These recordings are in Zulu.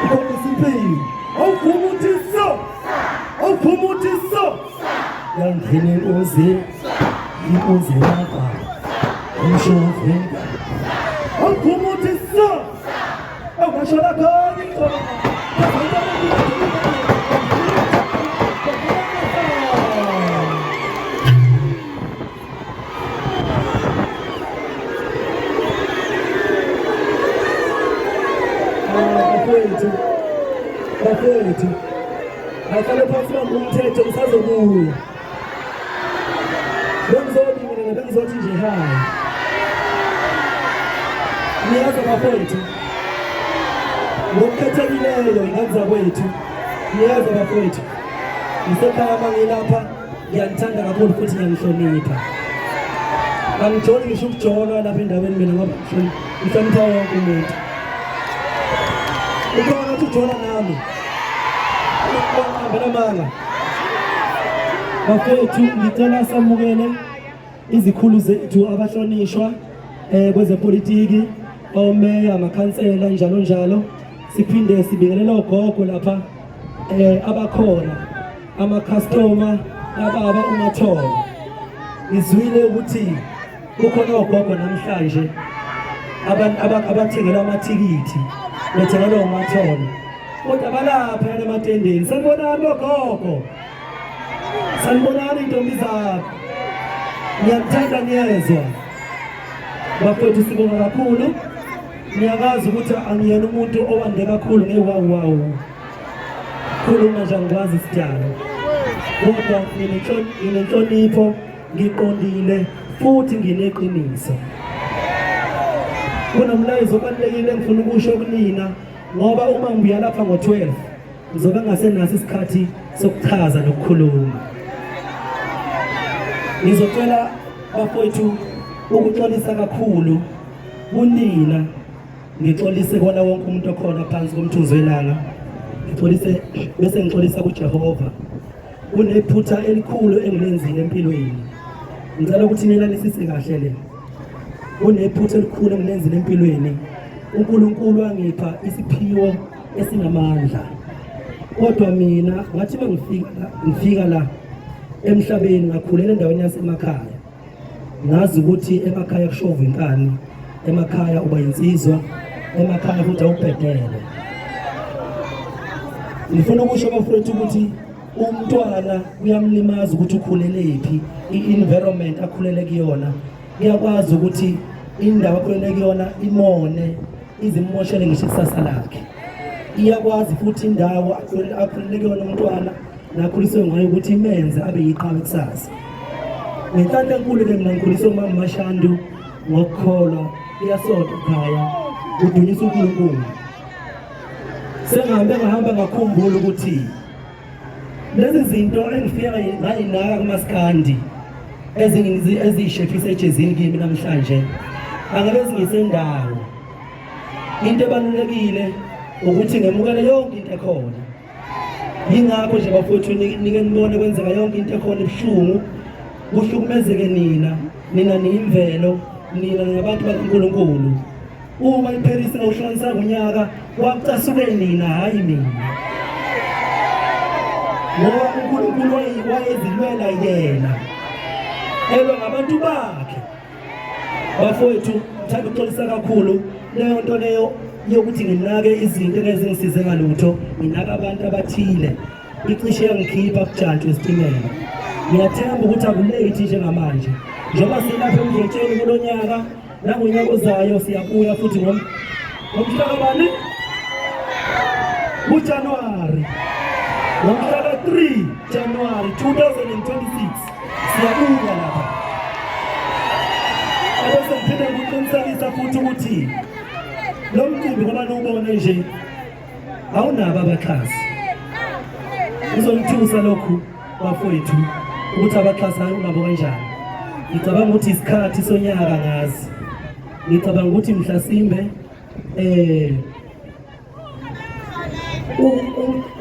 Ukhombisa impilo. Awuvuma uthi so. Awuvuma uthi so. Yangena inkunzi. Inkunzi yaba. Umshovu. Awuvuma uthi so. Awugasho lakho ngicela. Bafowethu, bafowethu, ahlale phansi bamba umthetho ngisazobuya. Bengizothi mina bengizothi nje hayi. Niyazi bafowethu, ngokukhethekileyo ingane zakwethu, niyazi bafowethu, ngisekhaya mangilapha Ngiyanithanda kakhulu futhi ngiyanihlonipha. Angijoli ngisho ukujola lapha endaweni mina ngoba ngihlonipha wonke umuntu. Ukhona othi ujola nami. Ngihambela amanga. Bafethu ngicela samukele izikhulu zethu abahlonishwa kwezepolitiki, omeya, amakhansela njalo njalo. Siphinde sibingelele ogogo lapha abakhona amakhastoma kababa uMatholo. Ngizwile ukuthi kukhona ogogo namhlanje abathengelwa amathikithi bethengelwa uMatholo, kodwa balapha yana ematendeni. Sanibonani bogogo, sanibonani intombi zami, ngiyakuthanda niyezwa bafowethu, sibonga kakhulu. Niyakazi ukuthi angiyena umuntu owande kakhulu ngewawu wawu khuluma nje angikwazi isidalo, kodwa nginenhlonipho, ngiqondile futhi ngineqiniso. Kunomlayezo obalulekile engifuna ukusho kunina ngoba uma ngibuya lapha ngo-12 ngizobe ngasenaso isikhathi sokuchaza nokukhuluma. Ngizocela bafowethu ukuxolisa kakhulu kunina, ngixolise kona wonke umuntu okhona phansi komthunzi welanga, ngixolise bese ngixolisa kuJehova. Kunephutha elikhulu engilenzile empilweni, ngicela ukuthi nilalisise kahle le. Kunephutha elikhulu engilenzile empilweni. uNkulunkulu wangipha isiphiwo esinamandla, kodwa mina ngathi mangifika ngifika la emhlabeni ngakhulela endaweni yasemakhaya, ngazi ukuthi emakhaya kushova inkani, emakhaya uba insizwa, emakhaya futhi awubhedele. Ngifuna ukusho bafowethu ukuthi umntwana kuyamlimaza ukuthi ukhulelephi, i-environment akhulele kuyona iyakwazi ukuthi indawo akhulele kuyona imone izimmoshele ngisho ikusasa lakhe. Iyakwazi futhi indawo akhulele kuyona umntwana nakhuliswe ngayo ukuthi imenze abe yiqhawe kusasa. Ngenhlanhla enkulu-ke mina ngikhuliswe umama Mashandu ngokukholwa, iyasonta ekhaya, kudunyisa uNkulunkulu. Sengihambe ngahamba ngakhumbula ukuthi lezi zinto engifika ngayinaka kumaskandi eziyishephisa ejezini kimi namhlanje angeke zingisendawo. Into ebalulekile ukuthi ngemukele yonke into ekhona. Yingakho nje bafowethu nike nibone kwenzeka yonke into ekhona ebuhlungu, kuhlukumezeke nina, nina niyimvelo, nina ningabantu bakaNkulunkulu. Uma iParis ingawuhlukanisa ngonyaka, kwakucasuke nina, hhayi mina. Ngoba uNkulunkulu wayezilwela yena, elwa ngabantu bakhe. Bafowethu, ngithanda ukuxolisa kakhulu leyo nto leyo yokuthi nginake izinto engezingisize ngalutho, nginaka abantu abathile, icishe yangikhipha kujantshi wesitimela. Ngiyathemba ukuthi akulethi njengamanje, njengoba silapha emdletsheni kulo nyaka nangonyaka ozayo siyabuya futhi ngomhla kabani? KuJanuwari, ngomhla ka-3 Januwari 2026 siyabuya lapha. Ebese ngiphinde ngikuqinisekisa futhi ukuthi lo mcimbi ngoba niwubone nje awunabo abaxhasi. Kuzongithusa lokhu bafowethu ukuthi abaxhasi unabo kanjani. Ngicabanga ukuthi isikhathi sonyaka ngazi. Ngicabanga ukuthi mhlasimbe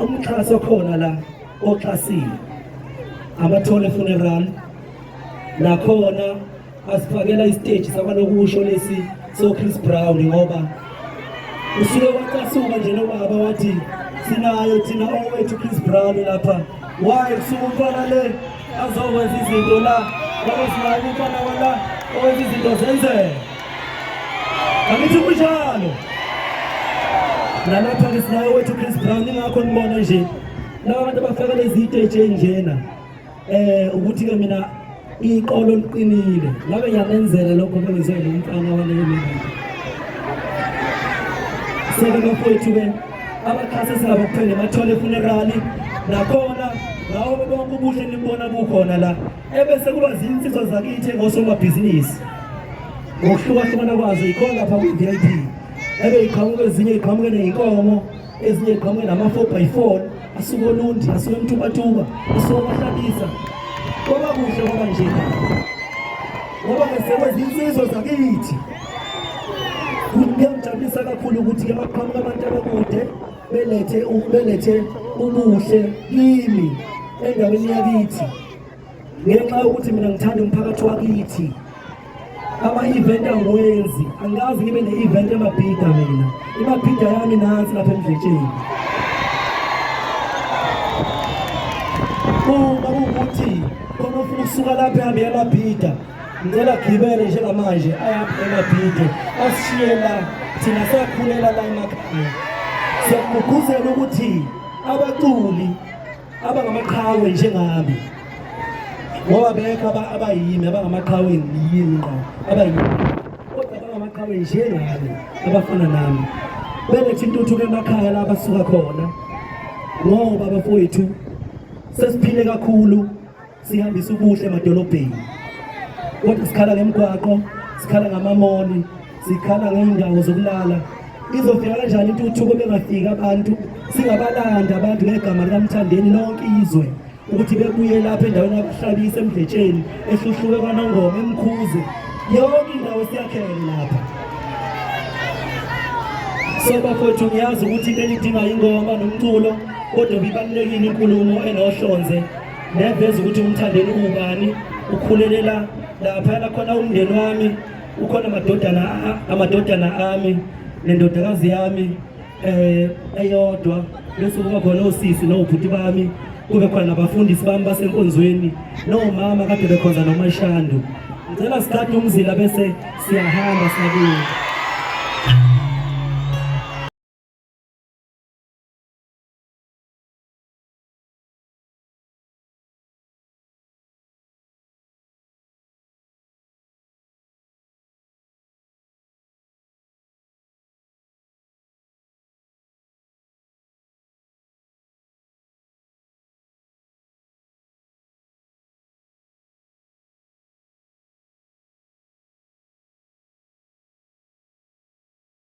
umxhasi okhona la oxhasile abathole funeral nakhona asifakela isiteji sakwanokusho lesi so Chris Brown, ngoba Usuke wacasuka nje nobaba wathi sinayo thina owethu Chris Brown lapha. Why kusuka umfana le azokwenza izinto la ngoba sinayo umfana wala owenza izinto zenzeke. Angithi kunjalo. Nalapha ke sinayo wethu Chris Brown ingakho nibona nje laba bantu abafaka lezi iteji enjena ukuthi ke mina iqolo liqinile ngabe ngiyamenzela lokho bengizwe nomfana waleyo mina. Seke bafowethu ke abakhasi esingabo kuphela emathole funeral nakhona ngawo bonke ubuhle nibona bukhona la ebese kuba zinsizwa zakithi ngosomabhizinisi ngokuhlukahlukana kwazo ikhona lapha kwi-VIP ebe iqhamuka ezinye iqhamuke neyinkomo ezinye iqhamuke nama-4 by 4 asuke olundi asuke emtubatuba asuke kwahlabisa kwaba kuhle kwaba nje ngoba ke sekwezinsizwa zakithi kuyangijabulisa kakhulu ukuthi-ke baqhamuka abantu abakude belethe ubuhle kimi endaweni yakithi ngenxa yokuthi mina ngithanda umphakathi wakithi. Ama-event angiwenzi, angikaze ngibe ne-event emabhida mina. Imabhida yami nansi lapha emdletsheni. Uma kuwukuthi khona ofuna ukusuka lapha ehambe emabhida, ngicela gibele njengamanje ahambe emabhide asishiye la, thina sakhulela la emakhaya. Siyakugqugquzela ukuthi abaculi abangamaqhawe njengami ngoba bekho abayimi abangamaqhawe yimi ngqo abayimi kodwa abangamaqhawe njengami abafana nami belethe intuthuko emakhaya la abasuka khona ngoba abafowethu sesiphile kakhulu sihambisa ubuhle emadolobheni kodwa sikhala ngemigwaqo sikhala ngamamoli sikhala ngey'ndawo zokulala izofika kanjani intuthuko bengafiki abantu singabalanda abantu ngegama likaMthandeni lonke izwe ukuthi bebuye lapha endaweni yakuhlabisa emdletsheni ehluhluke kwanongoma emkhuze yonke indawo siyakhele lapha. So bafowethu ngiyazi ukuthi into enidinga ingoma nomculo kodwa ibalulekile inkulumo enohlonze neveza ukuthi uMthandeni uwubani ukhulelela lapha khona umndeni wami ukhona amadodana ami nendodakazi yami eyodwa bese kuba khona osisi nobhuti bami kube khona nabafundisi bami basenkonzweni nomama kade bekhonza nomashandu. Ngicela sithathe umzila bese siyahamba siyabuya.